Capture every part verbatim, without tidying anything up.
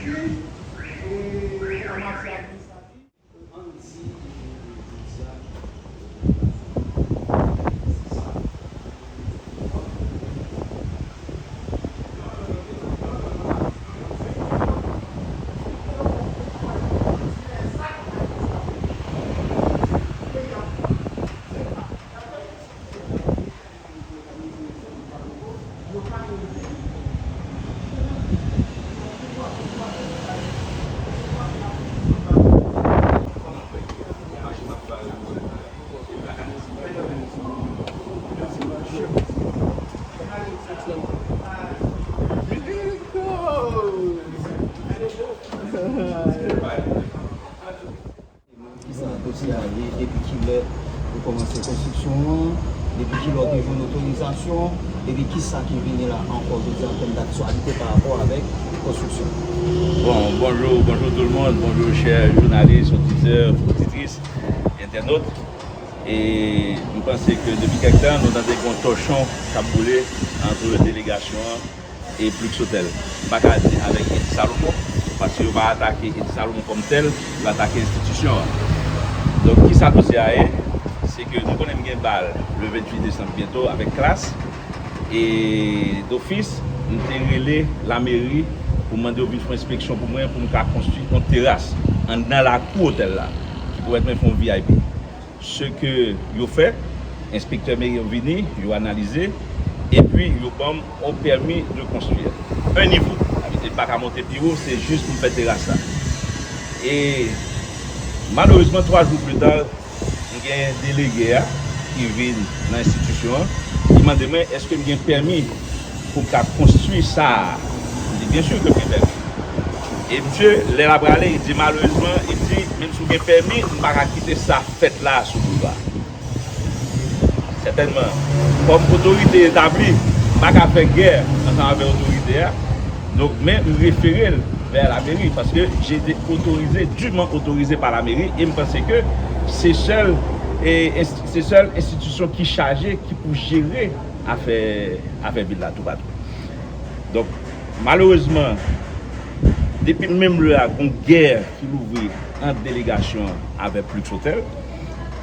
E an matyè administratif, ann di, jodi a, Kisa dosye a ye? Depi kilè yo kòmanse konstriksyon an? Depi kilè w te jwenn otorizasyon? Epi kisa ki vini la ankò jodi a kòm daktyalite pa rapò avèk konstriksyon? Bon, bonjou, bonjou tout le monde, bonjou chè jounalis, oditè, oditris, entènot. E m panse ke depi kèk tan, nou tande gen yon tòchon k ap boule ant delegasyon an e Plux Hotel. M pa ka di avèk Edi Salomon, paske yo pa atake Edi Salomon kòm tèl, yo atake enstitisyon an. Donk, kisa dosye a ye? Se ke nou konnen m gen bal le venntuit desanm byento avèk Klass. E dofis, m te rele lameri pou mande yo vin fè yon enspeksyon pou mwen, pou m ka konstwi yon teras anndan lakou otèl la, ki pèmèt mwen fè yon V I P. Se ke yo fè, enspektè meri an vini, yo analize, epi yo ban m yon pèmi de konstwi. Un niveau. Sa vle di, m pa ka monte pi wo, se jis pou m fè teras la. E malerezman, twa jou pli ta, m gen delege a ki vin nan enstitisyon an, li mande mwen èske m gen pèmi pou m ka konstwi sa a. M di, byen si ke m gen pèmi. E misye, lè l ap prale, li di, malerezman, li di, menm si w gen pèmi, m pa ka kite sa fèt la sou boulva. Sètènman, kòm otorite etabli, m pa ka fè gè ansanm avèk otorite a. Donk, men m refere l vè lameri, paske j'ai été autorisé, dûment autorisé par la mairie, e m panse ke se sèl, e, enst-, se sèl enstitisyon ki chaje, ki pou jere afè, afè vil la toupatou. Donk, malerezman, depi menm lè a, gon gè ki louvri ant delegasyon an avèk Plux Hotel.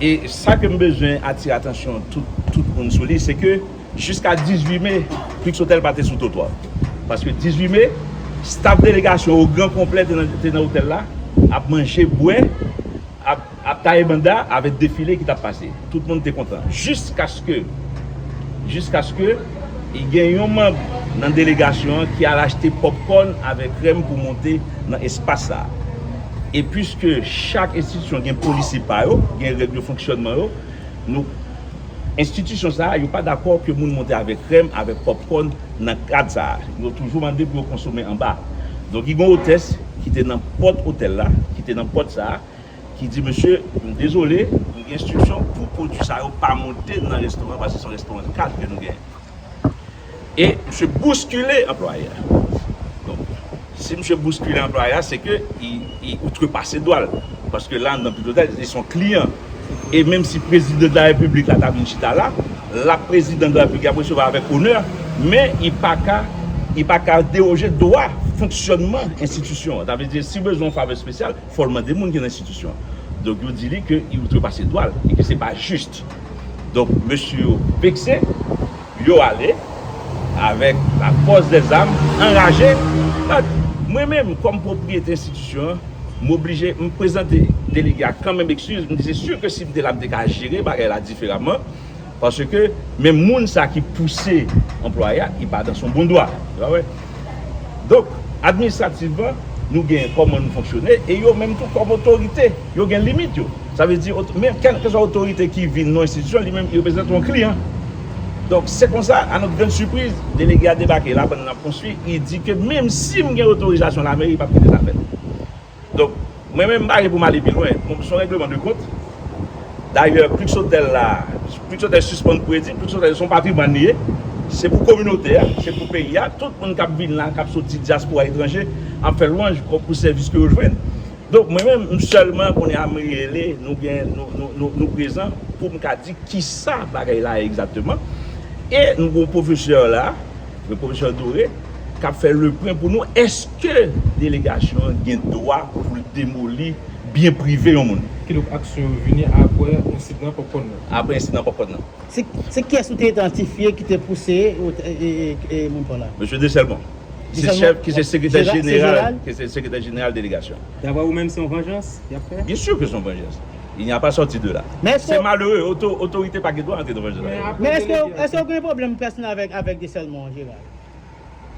E sa ke m bezwen atire atansyon tout, tout moun sou li, se ke jiska dizuit me, Plux Hotel pa te sou twotwa. Paske dizuit me, staf delegasyon o gran konplè te nan, te nan otèl la, ap manje, bwè, ap, ap taye banda avèk defile ki t ap pase. Tout moun te kontan. Jiskaske, jiskaske, e gen yon manm nan delegasyon an ki al achte pòpkòn avèk krèm pou monte nan espas sa a. E piske chak enstitisyon gen polisye pa yo, gen règ de fonksyònman yo, nou, enstitisyon sa a, yo pa dakò ke moun monte avèk krèm, avèk pòpkòn nan kad sa a. Yo toujou mande pou yo konsome anba. Donk, gen yon otès ki te nan pòt otèl la, ki te nan pòt sa a, ki di, mesye, m dezole, m gen enstriksyon pou pwodui sa yo pa monte nan restoran, paske se yon restoran kad ke nou genyen. E misye bouskile anplwaye a. Donk, si misye bouskile anplwaye a, se ke li, li outrepase dwa l. Paske la, nan Plux Hotel, li se yon kliyan. E menm si prezidan de la repiblik la ta vin chita la, la prezidan de la repiblik ap resevwa avèk onè, men li pa ka, li pa ka deroje dwa fonksyònman enstitisyon an. Sa vle di, si bezwen yon favè espesyal, fò l mande moun ki nan enstitisyon an. Donk, yo di li ke li outrepase dwa l e ke se pa jis. Donk, mesye yo vekse, yo ale avèk la fòs dèzam, anraje. Donk, mwen menm, kòm pwopriyetè enstitisyon an, m oblije, m prezante delege a kanmenm ekskiz. M di, se si ke si m te la, m te ka jere bagay la diferaman. Paske menm moun sa ki pouse anplwaye a, li pa dans son bon droit. Ou pa wè? Donk, administrativman, nou gen kòman nou fonksyone, e yo menm tou kòm otorite, yo gen limit yo. Sa vle di, ot-, men kèlkeswa otorite ki vin nan enstitisyon, li menm, li reprezante yon kliyan. Donk, se konsa, à notre grande surprise, delege a debake, l aprann n ap konstwi, li di ke menm si m gen otorizasyon lameri, li p ap kite sa fèt. Donk, mwen menm, m pa gen pou m ale pi lwen. Bon, se yon règleman de kont. Dayè, Plux Hotel la, Plux Hotel sispann pou edi, Plux Hotel se yon patrimwàn li ye. Se pou kominote a, se pou peyi a. Tout moun k ap vin la, k ap soti dyaspora etranje, ap fè lwanj pou sèvis ke yo jwenn. Donk, mwen menm, m sèlman konnen a m rele, nou gen, nou, nou, nou, nou prezan pou m ka di kisa bagay la ye egzakteman. E nou gen yon pwofesè la, le pwofesè Doré, k ap fè lepwen pou nou, èske delegasyon an gen dwa pou l demoli byen prive yon moun? Kidonk, aksyon yo vini apre ensidan Popcorn nan. Apre ensidan Popcorn nan. Se se kiyès ou te idantifye ki te pouse e, e, e, e, moun pa w la? Mesye Deselmon, ki se Deselmon, chèf, ki se sekretè jeneral, jeneral, jeneral? Ki se sekretè jeneral delegasyon. Daprè ou menm, se yon vanjans y ap fè? Bien sûr que c'est une vengeance. Il n'y a pas sorti de là. Mais est-ce C'est que- malheureux. Auto- autorité pa gen dwa antre nan vengeance. Men La. apre Men èske delege a- èske ou gen pwoblèm pèsonèl avèk avèk Deselmon an jeneral?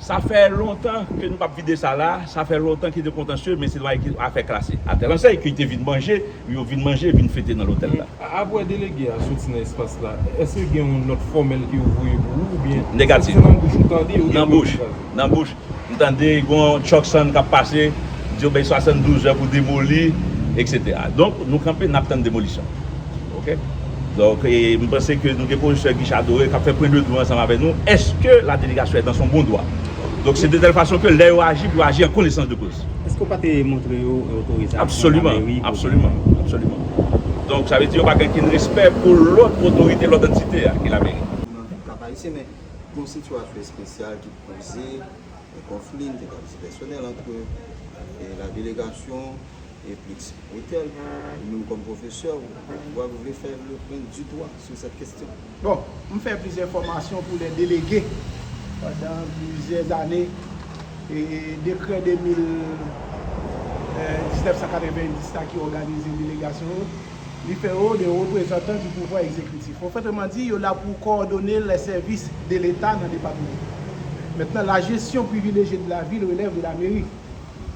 Sa fè lontan ke nou p ap vide sa la. Sa fè lontan ki te kontansye, men se yon afè klase. A tèl ansèy ke te vin manje, yo vin manje, vin fete nan lotèl la. A- Apre delege a soti nan espas la, èske gen yon nòt fòmèl ke yo voye pou ou oubyen Negatif. Se nan bouch ou tande ou gen Nan bouch, konfizaj? Nan bouch. M tande gon Chuckson k ap pase, di yo bay swasanndouz è pou demoli, et cetera. Donk, nou kanpe, n ap tann demolisyon. Oke? Donk, e, m panse ke nou gen pwofesè Guichard Doré k ap fè pwen de dou ansanm avèk nou. Est-ce que la délégation est dans son bon droit? Donk, se de tèl fason ke lè yo aji, pou yo aji an konesans de koz. Èske w pa te montre yo otorizasyon Absoliman, lameri pou- absoliman, absoliman. Donk, sa vle di yo pa gen okenn respè pou lòt otorite, lòt antite a, ki lameri. Nan Kap Ayisyen, men gen yon sitiyasyon espesyal ki poze yon konfli, n te ka di pèsonèl, ant e, la delegasyon e Plix Hotel. Ou menm kòm pwofesè, ou, ou, ou vle fè le point du doigt sur cette question. Bon, m fè plizyè fòmasyon pou lè delege pandan plizyè zane. E dekrè de mil, e, diznèf san katrevenndis la ki òganize delegasyon yo, li fè yo de reprezantan di pouvwa egzekitif. Ofètman di, yo la pou kowòdone les services de l'État nan depatman. Maintenant, la gestion privilégiée de la ville relève de la mairie.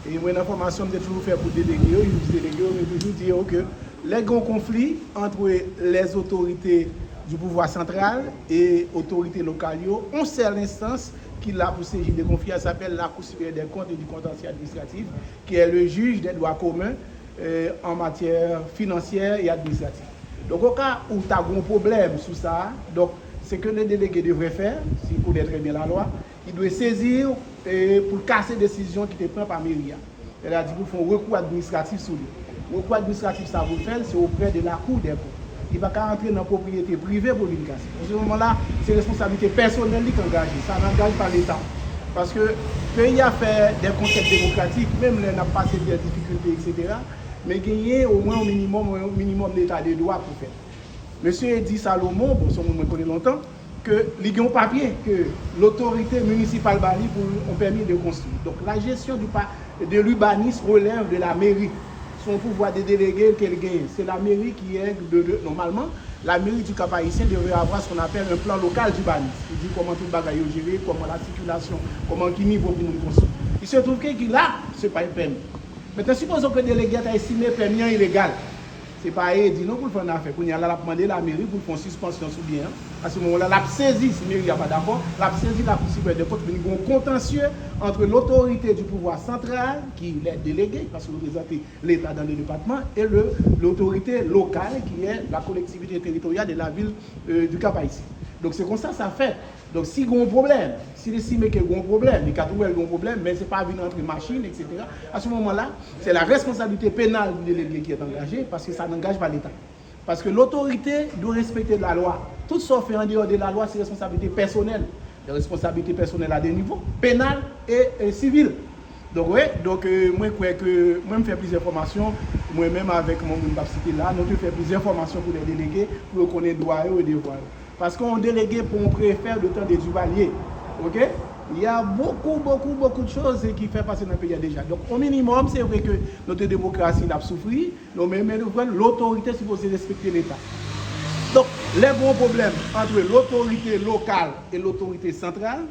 E mwen, nan fòmasyon m te toujou fè pou delege yo, ex delege yo, mwen toujou di yo ke lè gen yon konfli ant les autorités du pouvoir central e otorite lokal yo, yon sèl enstans ki la pou sezi de konfli a, s'appelle la Cour supérieure des comptes et du contentieux administratif, qui est le juge des droits communs, euh, en matière financière et administrative. Donk, o ka ou ta gon pwoblèm sou sa, donk, ce que le délégué devrait faire, s'il connaît très bien la loi, il doit saisir, euh, pou l kase desizyon ki te pran pa meri a. Sètadi pou l fè yon rekou administratif sou li. Rekou administratif sa pou l fè l, se auprès de la Cour des comptes. Li pa ka antre nan pwopriyete prive pou l vin kase. Nan se moman la, se responsablite pèsonèl li k angaje. Ça n'engage pas l'État. Paske peyi a fè des conquêtes démocratiques, menm lè n ap pase des difficultés, et cetera. Men genyen omwen yon minimòm, yon minimòm d'état de droit pou fèt. Mesye Eddy Salomon, bon, se yon moun mwen konnen lontan, ke li gen yon papye ke lotorite minisipal ba li pou yon pèmi de konstwi. Donk, la gestion du pa, de l'urbanisme relève de la mairie. Se yon pouvwa de delege ke l genyen. Se la mairie qui est de, de, normalement, la mairie du Cap-Haïtien devrait avoir ce qu'on appelle un plan local d'urbanisme. Ki di kòman tout bagay yo jere, kòman la sikilasyon, kòman ki nivo pou moun konstwi. Il se trouve que ki la, se pa yon pèmi. Maintenant, supposons que delege a ta estime pèmi an ilegal. Se pa Eddy non pou l fè yon afè. Kounye a la, l ap mande lameri pou l fè yon sispansyon sou byen an. A se moman la, l ap sezi, si meri a pa dakò, l ap sezi la Cour supérieure des comptes, vin gen yon kontansye entre l'autorité du pouvoir central, qui est déléguée, parce que représente l'État dans le département, et le, l'autorité locale, qui est la collectivité territoriale de la ville, euh, du Cap-Haïtien. Donk, se konsa sa fèt. Donk, si gen yon pwoblèm, si l estime ke gen yon pwoblèm, li ka twouve l gen yon pwoblèm, men se pa vin antre machin, et cetera. A se moman la, c'est la responsabilité pénale du délégué qui est engagée, parce que ça n'engage pas l'État. Parce que l'autorité doit respecter la loi. Tout sa w fè an deyò de la lwa, se responsabilite pèsonèl. Gen responsabilite pèsonèl a de nivo, penal e, e sivil. Donk, wi, donk, euh, mwen kwè ke mwen m fè plizyè fòmasyon, mwen menm avèk moun m p ap site la, nou te fè plizyè fòmasyon pou lè delege, pou yo konnen dwa yo e devwa yo. Paske yon delege pou yon prefè de tan de Duvalier, oke? Il y a beaucoup, beaucoup, beaucoup de choses ki fè pase nan peyi a deja. Donk, o minimòm, se vre ke nou te demokrasi, n ap soufri, nou, men, men nou pran lotorite sipoze respekte Leta. Donk, lè gen yon pwoblèm ant lotorite lokal e lotorite santral,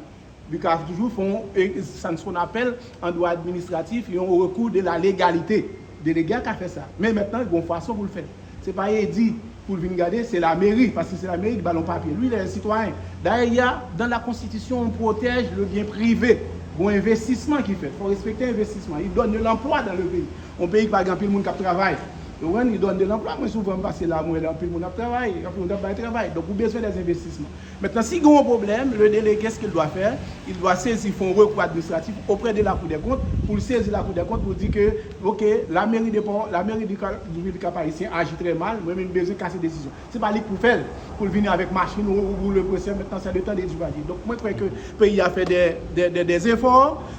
li ka toujou fè yon, e, sa n, sa n apèl, an dwa administratif, yon rekou de la legalite. Delege a ka fè sa. Men mentnan, gen yon fason pou l fèt. Se pa Eddy pou l vin gade, se lameri, paske se lameri ki ba l yon papye. Li, lè sitwayen. Dayè, dans la Constitution, on protège le bien privé. Gon envestisman ki fèt. Fò respekte envestisman. Il donne de l'emploi dans le pays. Yon peyi ki pa gen anpil moun k ap travay. Ou konprann? Li donn de lanplwa. Mwen souvan m pase la, mwen wè anpil moun ap travay, anpil moun ap bay travay. Donk, ou bezwen dè envestisman. Maintenant, si gen yon pwoblèm, le délégué, ce qu'il doit faire, il doit saisir, fè yon recours administratif auprès de la Cour des comptes, pou l sezi la Cour des comptes, pou l di ke, ok, la mairie de Port, la mairie du Cap, du Cap-Haïtien aji trè mal, mwen menm bezwen kase desizyon. Se pa li k pou fè l, pou l vini avèk machin ou, ou boule presè, maintenant c'est le temps d'éducation. Donk, mwen kwè ke peyi a fè dè, dè, dè, dè zefò.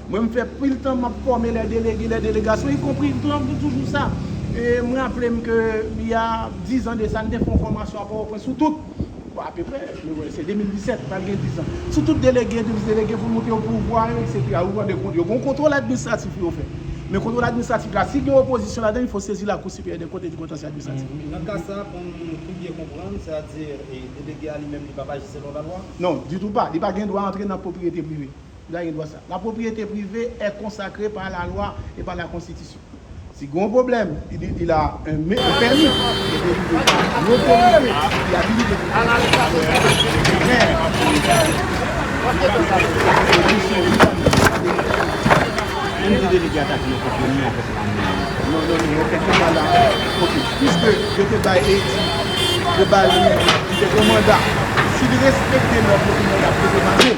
Mwen, m fè pil tan m ap fòme lè delege, lè delegasyon, y compris, m toujou sa. E mwen raple m ke, il y a dix ans de ça, m te fè yon fòmasyon a Pòtoprens sou tout. Bon, apeprè, se de mil disèt, pral gen dis an. Sou tout delege, vis delege, pou monte yo pouvwa yo, etsetera. Ou pran de kont, yo gen yon kontwòl administratif pou yo fè. Men kontwòl administratif la, si gen opozisyon ladan, il faut saisir la Cour supérieure des comptes et du contentieux administratif. Nan ka sa, pou m pi byen konprann, sètadi, e, delege a li menm, li p ap aji selon lalwa? Non, ditou pa. Li pa gen dwa antre nan pwopriyete prive. Li pa gen dwa sa. La propriété privée est consacrée par la loi et par la Constitution. Si gen yon pwoblèm, il, il a un, un permis, un permis de, une autorité qui habilite. Menm si delege a ta di yo konprann li avèk la menm. Non, non, non, ok, kounye a la, ok, piske yo te bay Edi, yo bay li, li te gen manda, si li respekte nòm yo, kounye a l ap dedomaje.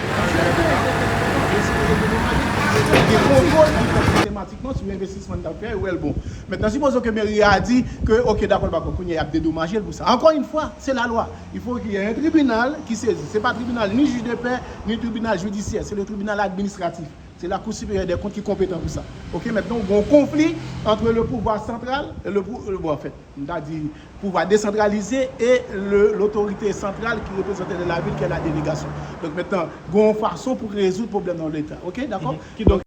Gen kontwòl ki fèt sistematikman sou envestisman l t ap fè, yo wè l bon. Mentnan, sipoze ke meri a di ke, ok, dakò, l pa bon, kounye a y ap dedomaje l pou sa. Encore une fois, c'est la loi. Il faut qu'il y ait un tribunal qui saisit. Se pa tribinal ni jij de pè, ni tribinal jidisyè, se le tribinal administratif. C'est la Cour supérieure des comptes qui est compétent pour ça. Ok, maintenant, il y a un conflit entre le pouvoir central et le, pou- le- bon, en fait, on a dit pouvoir décentralisé et le- l'autorité centrale qui représente la ville, qui est la délégation. Donc maintenant, il y a une façon pour résoudre le problème dans l'État. Ok, d'accord? Kidonk,